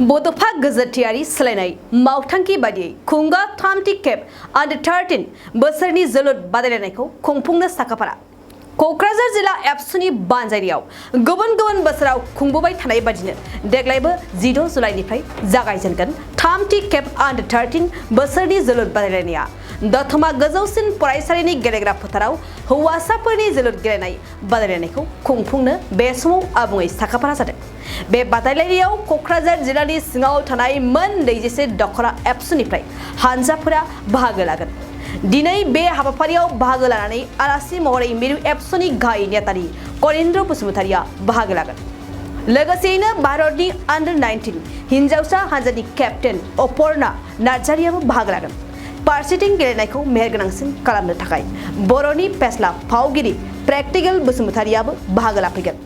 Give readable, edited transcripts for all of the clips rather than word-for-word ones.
बड'फा गेजेरथियारि सोलायनाय मावथांखि बादियै खुंगा 30 खेब र-13 बोसोरनि जोलुर बादायलायनायखौ खुंफुंनो साखाफारा क'क्राझार जिल्ला एबसुनि बानजायनायाव गुबुन गुबुन बोसोराव खुंबोबाय थानाय बादिनो देग्लायबो 16 जुलाइनिफ्राय जागायजेनगोन 30 खेब र-13 बोसोरनि जोलुर बादायलायनाया दतमा गोजौसिन फरायसालिनि गेलेग्रा फोथाराव हौवासाफोरनि जोलुर गेलेनाय बादायलायनायखौ खुंफुंनो बे समाव आबुङै साखाफारा जादों। बे बादायलायनायाव क'क्राझार जिल्लानि सिङाव थानाय मोन 24 दखरा एबसुनिफ्राय हानजाफोरा बाहागो लागोन। दिनै बे हाबाफारियाव बाहागो लानानै आलासि महरै मिरु एबसुनि गाहाय नेतानि करेन्द्र बसुमतारिया बाहागो लागोन। लोगोसेयैनो भारतनि र-19 हिन्जावसा हानजानि केप्टेन अपर्णा नार्जारियाबो बाहागो लागोन। फारसेथिं गेलेनायखौ मेहेरगोनांसिन खालामनो थाखाय बर'नि फेस्ला फावगिरि प्रेक्टिकेल बसुमतारियाबो बाहागो लाफैगोन।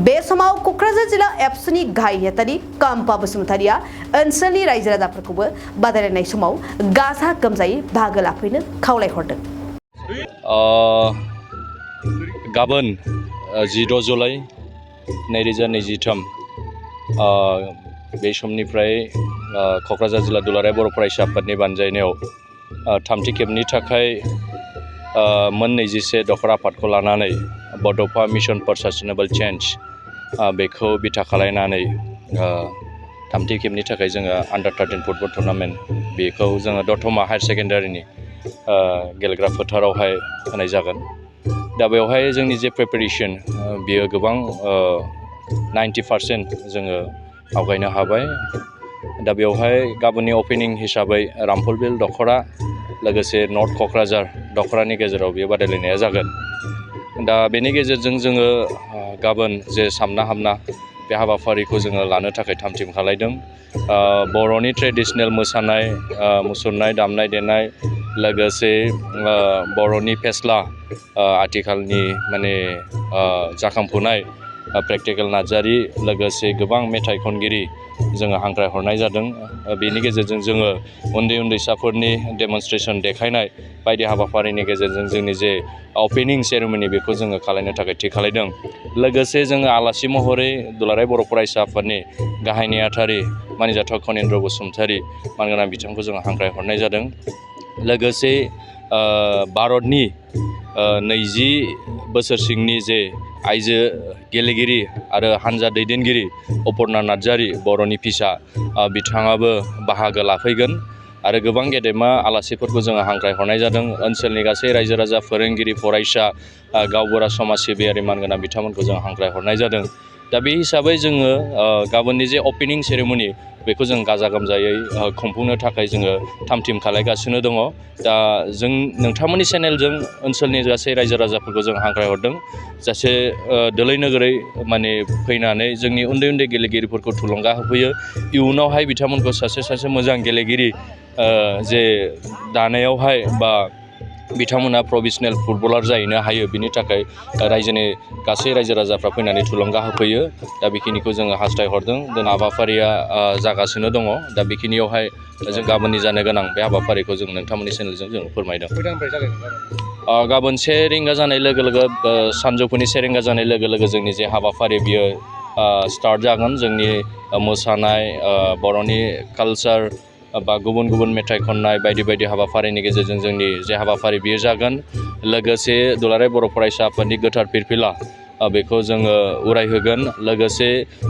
बे समाव क'क्राझार जिल्ला एबसुनि गाहाय नेतानि काम्पा बसुमतारिया ओनसोलनि रायजो राजाफोरखौबो बादायलायनाय समाव गाजा गोमजायै बाहागो लाफैनो खावलायहरदों। गाबोन 16 जुलाइ 2023 बे समनिफ्राय क'क्राझार जिल्ला दुलाराय बर' फरायसा आफादनि बानजायनायाव 30 खेबनि थाखाय मोन 21 दखरा आफादखौ लानानै बड'फा मिशन फर सास्टेनेबल चेन्ज बेखौ बिथा खालायनानै 30 खेबनि थाखाय जोङो र-13 फुटबल टुर्नामेन्ट बेखौ जोङो दतमा हायार सेकेन्डारिनि गेलेग्रा फोथारावहाय होनाय जागोन। दा बेवहाय जोंनि जे प्रिपेरेसन बियो गोबां 90% जोङो आवगायनो हाबाय। दा बेवहाय गाबोननि अपेनिं हिसाबै रामफलबिल दखरा लोगोसे नर्थ क'क्राझार दखरानि गेजेराव बे बादायलायनाया जागोन। दा बेनि गेजेरजों जोङो गाबोन जे सामना हामना बे हाबाफारिखौ जोङो लानो थाखाय थाम-थिम खालायदों। बर'नि ट्रेडिसनेल मोसानाय मुसुरनाय दामनाय देनाय लोगोसे बर'नि फेस्ला आथिखालनि माने जाखांफुनाय प्रेक्टिकेल नार्जारि लोगोसे गोबां मेथाइ खनगिरि जोङो हांख्रायहरनाय जादों। बेनि गेजेरजों जोङो उन्दै उन्दैसाफोरनि डेमनस्ट्रेसन देखायनाय बायदि हाबाफारिनि गेजेरजों जोंनि जे अपेनिं सेरेमनि बेखौ जोङो खालायनो थाखाय थि खालायदों। लोगोसे जोङो आलासि महरै दुलाराय बर' फरायसा आफादनि गाहाय नेहाथारि मानिजाथाव करेन्द्र बसुमतारि मानगोनां बिथांखौ जोङो हांख्रायहरनाय जादों। लोगोसे भारतनि 20 बोसोर सिंनि जे आइजो गेलेगिरि आरो हानजा दैदेनगिरि अपर्णा नार्जारि बर'नि फिसा बिथाङाबो बाहागो लाफैगोन आरो गोबां गेदेमा आलासिफोरखौ जोङो हांख्रायहरनाय जादों। ओनसोलनि गासै रायजो राजा फोरोंगिरि फरायसा गावबुरा समाज सिबियारि मानगोनां बिथांमोनखौ जों हांख्रायहरनाय जादों। दा बे हिसाबै जोङो गाबोननि जे अपेनिं सेरेमनि बेखौ जों गाजा गोमजायै खुंफुंनो थाखाय जोङो थाम-थिम खालायगासिनो दङ। दा जों नोंथांमोननि चेनेलजों ओनसोलनि गासै रायजो राजाफोरखौ जों हांख्रायहरदों जाहाथे दोलै नोगोरै माने फैनानै जोंनि उन्दै उन्दै गेलेगिरिफोरखौ थुलुंगा होफैयो। इयुनावहाय बिथांमोनखौ सासे मोजां गेलेगिरि जे दानायावहाय बा बिथांमोना प्रफेसनेल फुटबलार जाहैनो हायो बिनि थाखाय रायजोनि गासै रायजो राजाफ्रा फैनानै थुलुंगा होफैयो। दा बेखिनिखौ जोङो हास्थायहरदों। दिनै हाबाफारिया जागासिनो दङ। दा बेखिनियावहाय जों गाबोननि जानो गोनां बे हाबाफारिखौ जों नोंथांमोननि चेनेलजों जों फोरमायदों। गाबोन 1 रिंगा जानाय लोगो लोगो सानजौफुनि 1 रिंगा जानाय लोगो लोगो जोंनि जे हाबाफारि बियो स्टार्ट जागोन। जोंनि मोसानाय बर'नि कालचार बा गुबुन गुबुन मेथाइ खननाय बायदि बायदि हाबाफारिनि गेजेरजों जोंनि जे हाबाफारि बियो जागोन। लोगोसे दुलाराय बर' फरायसा आफादनि गोथार फिरफिला बेखौ जोङो उरायहोगोन। लोगोसे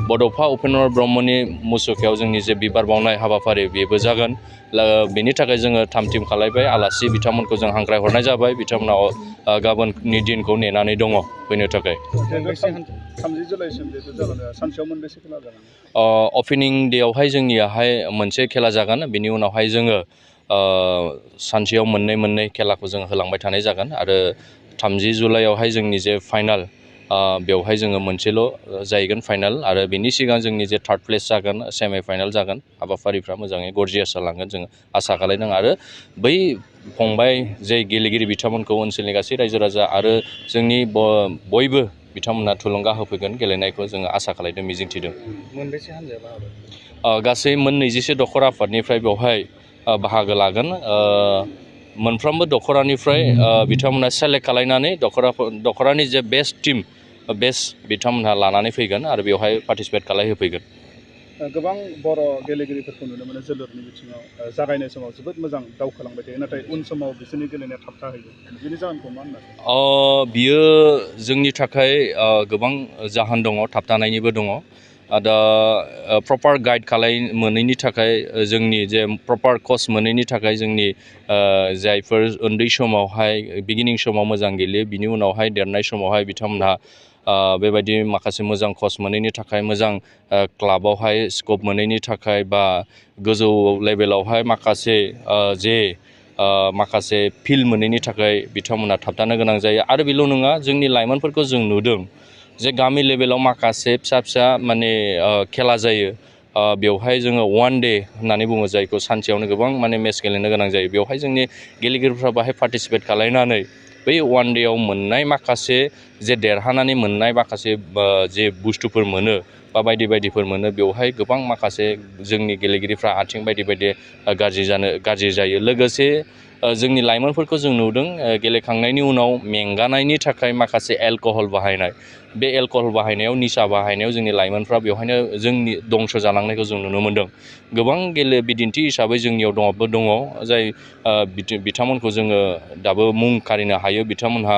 बड'फा उपेन्द्र ब्रह्मनि मुसुखायाव जोंनि जे बिबार बावनाय हाबाफारि बेबो जागोन। बेनि थाखाय जोङो थाम-थिम खालायबाय। आलासि बिथांमोनखौ जों हांख्रायहरनाय जाबाय। बिथांमोना गाबोननि दिनखौ नेनानै दङ फैनो थाखाय। 30 जुलाइसिम बेथ' जागोन। सानसेयाव मोनबेसे खेला जागोन? अपेनिं डेआवहाय जोंनियाहाय मोनसे खेला जागोन। बिनि उनावहाय जोङो सानसेयाव मोननै खेलाखौ जों होलांबाय थानाय जागोन आरो 30 जुलाइआवहाय जोंनि जे फाइनाल बेवहाय जोङो मोनसेल' जाहैगोन फाइनाल आरो बिनि सिगां जोंनि जे थार्ड प्लेस जागोन सेमि फाइनाल जागोन। हाबाफारिफ्रा मोजाङै गरजियास जालांगोन जोङो आसा खालायदों आरो बै फंबाय जे गेलेगिरि बिथांमोनखौ ओनसोलनि गासै रायजो राजा आरो जोंनि बयबो बिथांमोना थुलुंगा होफैगोन गेलेनायखौ जोङो आसा खालायदों मिजिंथिदों। मोनबेसे हानजाया बाहागो? गासै मोन 21 दखरा आफादनिफ्राय बेवहाय बाहागो लागोन। मोनफ्रोमबो दखरानिफ्राय बिथांमोना सेलेक्ट खालायनानै दखरानि जे बेस्ट टिम बेस्ट बिथांमोनहा लानानै फैगोन आरो बेवहाय पार्टिसिपेट खालायहोफैगोन। गोबां बर' गेलेगिरिफोरखौ नुनो मोनो जोलुरनि बिथिङाव जागायनाय समाव जोबोद मोजां दावखोलांबाय थायो नाथाय उन समाव बिसोरनि गेलेनाया थाबथाहैयो बिनि जाहोनखौ मा होननानै बियो जोंनि थाखाय गोबां जाहोन दङ थाबथानायनिबो दङ दा प्रपार गाइड मोनैनि थाखाय जोंनि जे प्रपार कच मोनैनि थाखाय जोंनि जायफोर उन्दै समावहाय बिगिनिं समाव मोजां गेलेयो बिनि उनावहाय देरनाय समावहाय बिथांमोनहा बेबायदि माखासे मोजां कच मोनैनि थाखाय मोजां क्लाबावहाय स्कप मोनैनि थाखाय बा गोजौ लेभेलावहाय माखासे माखासे फिल्ड मोनैनि थाखाय बिथांमोना थाबथानो गोनां जायो आरो बेल' नङा जोंनि लाइमोनफोरखौ जों नुदों जे गामि लेभेलाव माखासे फिसा माने खेला जायो बेवहाय जोङो वान डे होननानै बुङो जायखौ सानसेयावनो गोबां माने मेच गेलेनो गोनां जायो बेवहाय जोंनि गेलेगिरिफ्रा बाहाय पार्टिसिपेट खालायनानै बै वान डेयाव मोननाय माखासे जे देरहानानै मोननाय माखासे जे बुस्थुफोर मोनो बा बायदिफोर मोनो बेवहाय गोबां माखासे जोंनि गेलेगिरिफ्रा आथिं बायदि गाज्रि जायो लोगोसे जोंनि लाइमोनफोरखौ जों नुदों गेलेखांनायनि उनाव मेंगानायनि थाखाय माखासे एलकहल बाहायनाय बे एलकहल बाहायनायाव निसा बाहायनायाव जोंनि लाइमोनफ्रा बेवहायनो जोंनि दंस जालांनायखौ जों नुनो मोनदों गोबां बिदिन्थि हिसाबै जोंनियाव दङ जाय बिथांमोनखौ जोङो दाबो मुं खारिनो हायो बिथांमोनहा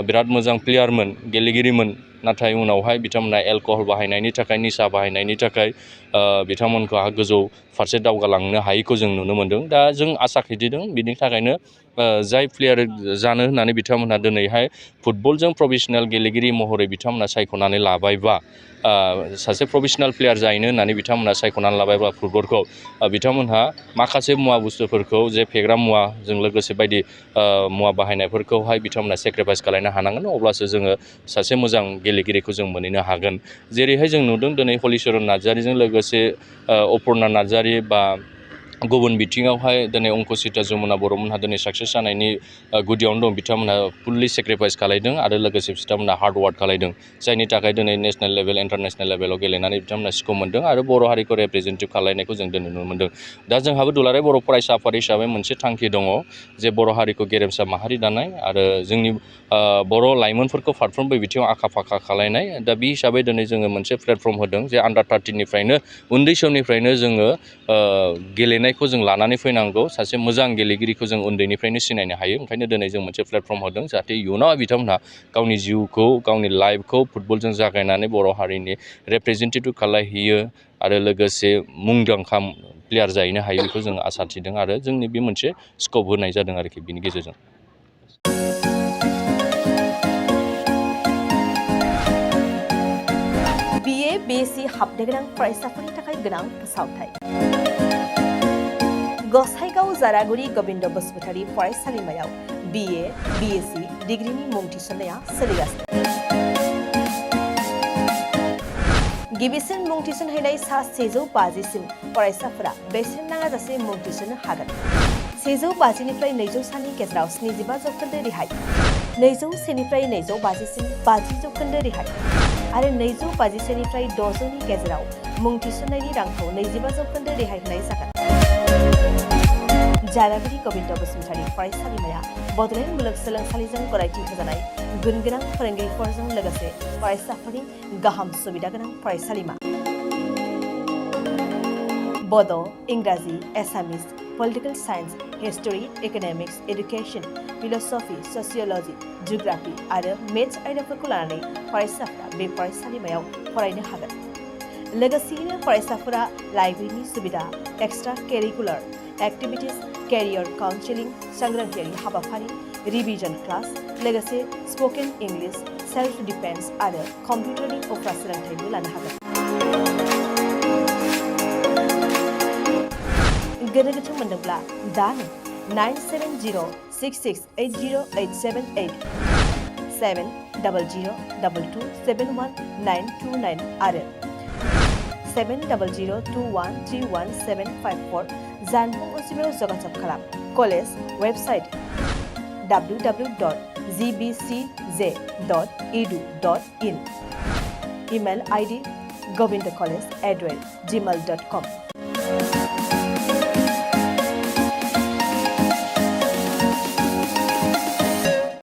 बिराद मोजां प्लेयारमोन गेलेगिरिमोन नाथाय उनावहाय बिथांमोनहा एलकहल बाहायनायनि थाखाय निसा बाहायनायनि थाखाय बिथांमोनखौ गोजौ फारसे दावगालांनो हायैखौ जों नुनो मोनदों दा जों आसा खिथिदों बिनि थाखायनो जाय प्लेयार जानो होननानै बिथांमोनहा दिनैहाय फुटबलजों प्रफेसनेल गेलेगिरि महरै बिथांमोनहा सायख'नानै लाबायबा सासे प्रफेसनेल प्लेयार जाहैनो होननानै बिथांमोनहा सायख'नानै लाबायबा फुटबलखौ बिथांमोनहा माखासे मुवा बुस्थुफोरखौ जे फेग्रा मुवाजों लोगोसे बायदि मुवा बाहायनायफोरखौहाय बिथांमोनहा सेक्रिफाइस खालामनो हानांगोन अब्लासो जोङो सासे मोजां गेलेगिरिखौ जों मोनहैनो हागोन जेरैहाय जों नुदों दिनै हलिचरन नार्जारिजों लोगोसे अपुर्ना नार्जारि बा गुबुन बिथिङावहाय दिनै अंकुसिता जमुना बर'मोनहा दिनै साक्सेस जानायनि गुदियावनो दं बिथांमोनहा फुल्लि सेक्रिफाइस खालायदों आरो लोगोसे बिथांमोनहा हार्ड वार्क खालायदों जायनि थाखाय दिनै नेसनेल लेभेल इन्टारनेसनेल लेभेलाव गेलेनानै बिथांमोनहा स्कप मोनदों आरो बर' हारिखौ रिप्रेजेन्टेटिभ खालायनायखौ जों दिनै नुनो मोनदों दा जोंहाबो दुलाराय बर' फरायसा आफाद हिसाबै मोनसे थांखि दङ जे बर' हारिखौ गेरेमसा माहारि दानाय आरो जोंनि बर' लाइमोनफोरखौ फारफ्रोमबो बिथिङाव आखा फाखा खालायनाय दा बे हिसाबै दिनै जोङो मोनसे प्लेटफर्म होदों जे आन्डार 13निफ्रायनो उन्दै समनिफ्रायनो जोङो गेलेनायखौ जों लानानै फैनांगौ सासे मोजां गेलेगिरिखौ जों उन्दैनिफ्रायनो सिनायनो हायो ओंखायनो दिनै जों मोनसे प्लेटफर्म होदों जाहाथे इयुनाव बिथांमोनहा गावनि जिउखौ गावनि लाइफखौ फुटबलजों जागायनानै बर' हारिनि रिप्रेजेन्टेटिभ खालायहैयो आरो लोगोसे मुंदांखा प्लेयार जाहैनो हायो बेखौ जों आसा थिदों आरो जोंनि बे मोनसे स्कप होनाय जादों आरोखि बिनि गेजेरजों BA BSc हाबनो गोनां फरायसाफोरनि थाखाय गोनां फोसावथाय गसाइगाव जारागुरि गोविन्द बसुमतारी फरायसालिमायाव BA BSc डिग्रीनि मुं थिसननाया सोलिगासिनो गिबिसिन मुं थिसनहैनाय सा 150सिम फरायसाफोरा बेसेन नाङाजासे मुं थिसननो हागोन 150 निफ्राय 200 सानि गेजेराव 75% रेहाय 201 निफ्राय 250सिम 50% रेहाय आरो 251 निफ्राय 600 नि गेजेराव मुं थिसननायनि रांखौ 25% रेहाय होनाय जागोन जारागुरि गोविन्द बसुमतारी फरायसालिमाया बड'लेण्ड मुलुगसोलोंसालिजों गनायथि होजानाय गुन गोनां फोरोंगिरिफोरजों लोगोसे फरायसाफोरनि गाहाम सुबिदा गोनां फरायसालिमा बड', इंराजि, Assamese, political science, history, economics, education, philosophy, sociology, geography आरो मेथ्स आयदाफोरखौ लानानै फरायसाफोरा बे फरायसालिमायाव फरायनो हागोन लोगोसेयैनो फरायसाफोरा लाइब्रेरिनि सुबिदा एक्सट्रा केरिकुलार एक्टिविटीज कैरियर काउन्सिलिं सांग्रांथियारि हाबाफारि रिविजन क्लास लोगोसे स्पोकन इंग्लिश सेल्फ डिफेन्स आरो कम्पिउटारनि उफ्रा सोलोंथायबो लानो हागोन गोनो गोथो मोनदोंब्ला दानो 9706680878 7002271929 आरो 7002131754 जानबुं अनजिमायाव जगाजग खालाम college website www.gbcj.edu.in email ID govindcollege@gmail.com